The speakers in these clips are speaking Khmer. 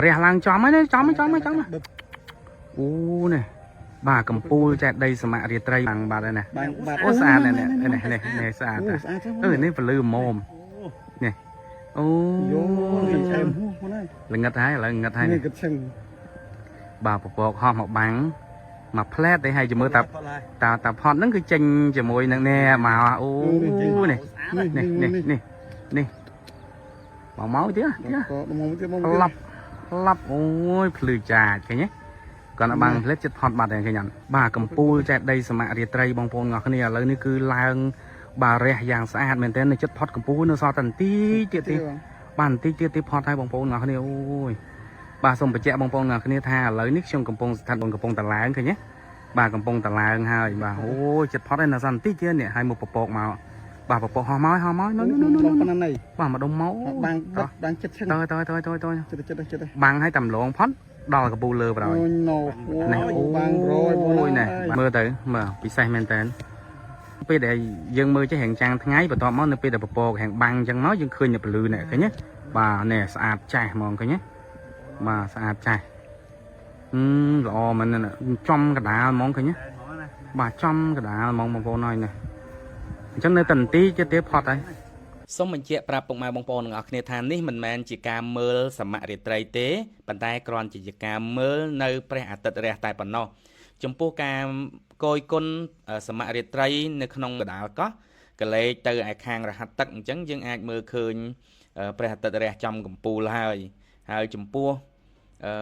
រះឡើងចំហើយណាចំហើយចំហើយចំហើយអូនេះបាទកំពូលចេតិយសមរាត្រីបាំងបាត់ហើយណា បាំងបាត់ អូស្អាតណាស់នេះនេះនេះនេះស្អាត អូ តា ស្អាតចឹង អឺនេះពលឺមុំនេះអូ យោអែមហួសណា ល្ងិតហើយឥឡូវងឹតហើយ នេះ នេះ គិតចឹង បាទពពកហោះមកបាំងមកផ្លែតទេហើយជាមួយតាតាតាផតហ្នឹងគឺចេញជាមួយនឹងនេះមកអូនេះនេះនេះនេះនេះមកមកទៀតទៀត ក៏មកទៀតមក ឡប់ឡប់អូយភ្លឺចាចឃើញទេគាត់តែបាំងផ្លេតចិត្តផត់បាត់ហើយឃើញអត់បាទកំពូលចេតិយសមរាត្រីបងប្អូនទាំងអស់គ្នាឥឡូវនេះគឺឡើងបាទរះយ៉ាងស្អាតមែនទែននៅចិត្តផុតកំពូលនៅសល់តែបន្តិចទៀតទេបាទបន្តិចទៀតទេផុតហើយបងប្អូនទាំងអស់គ្នាអូយបាទសូមបញ្ជាក់បងប្អូនទាំងអស់គ្នាថាឥឡូវនេះខ្ញុំកំពុងស្ថិតបងកំពុងតឡើងឃើញទេបាទកំពុងតឡើងហើយបាទអូយចិត្តផុតហើយនៅសល់បន្តិចទៀតនេះហើយមកពពកមកបាទពពកហោះមកហោះមកនោះនោះនោះ ប៉ុណ្ណាណៃ បាទមកដុំមក បាំងបាត់បាំងចិត្តចឹង តើតើតើតើតើ ចិត្តចិត្តចិត្ត បាំងឲ្យតែម្លងផុតដល់កពូលលើប្រហើយ អូណូ នេះអូ បាំងរយ យនេះមើលទៅមើលពិសេសមែនតើពេលដែលយើងមើលចេះរាងចាំងថ្ងៃបន្ទាប់មកនៅពេលដែលពពករាងបាំងអញ្ចឹងមកយើងឃើញតែពលឺនេះឃើញទេបាទនេះស្អាតចាស់ហ្មងឃើញទេបាទស្អាតចាស់អឺល្អមែនណាចំកដាលហ្មងឃើញទេបាទចំកដាលហ្មងបងប្អូនហើយនេះអញ្ចឹងនៅតែន្ទីទៀតទៀតផុតហើយ សូមបញ្ជាក់ប្រាប់ពុកម៉ែបងប្អូនទាំងអស់គ្នាថានេះមិនមែនជាការមើលសមរាត្រីទេប៉ុន្តែគ្រាន់ជាជាការមើលនៅព្រះអាទិត្យរះតែប៉ុណ្ណោះចំពោះការកយគុណសមរាត្រីនៅក្នុងកដាលកោះកលេចទៅឯខាងរហ័តទឹកអញ្ចឹងយើងអាចមើលឃើញព្រះអាទិត្យរះចំកំពូលហើយហើយចំពោះអឺ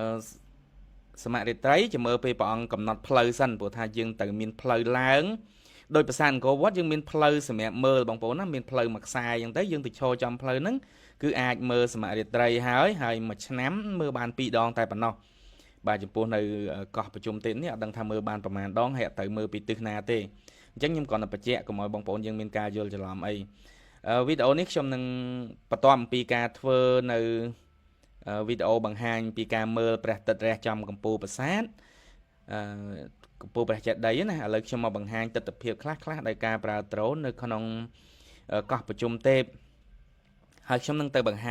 សមរាត្រីจะមើលពេលព្រះអង្គកំណត់ផ្លូវសិនព្រោះថាយើងត្រូវមានផ្លូវឡើង ដោយប្រាសាទអង្គរវត្តយើងមានផ្លូវសម្រាប់មើលបងប្អូនណាមានផ្លូវមួយខ្សែអញ្ចឹងទៅយើងទៅឈរចំផ្លូវហ្នឹងគឺអាចមើលសមរាត្រីហើយហើយមួយឆ្នាំមើលបាន2ដងតែប៉ុណ្ណោះបាទចំពោះនៅកោះប្រជុំទេពនេះអត់ដឹងថាមើលបានប្រហែលដងហើយអត់ទៅមើលពីទិសណាទេអញ្ចឹងខ្ញុំគ្រាន់តែបញ្ជាក់កុំឲ្យបងប្អូនយើងមានការយល់ច្រឡំអីវីដេអូនេះខ្ញុំនឹងបន្តអំពីការធ្វើនៅវីដេអូបង្ហាញពីការមើលព្រះអាទិត្យរះចំកំពូលប្រាសាទអឺ កំពូលព្រះចេតិយណាឥឡូវខ្ញុំមកបង្ហាញទិដ្ឋភាពខ្លះខ្លះដោយការប្រើដ្រូននៅក្នុងកោះប្រជុំទេពហើយខ្ញុំនឹងទៅបង្ហាញ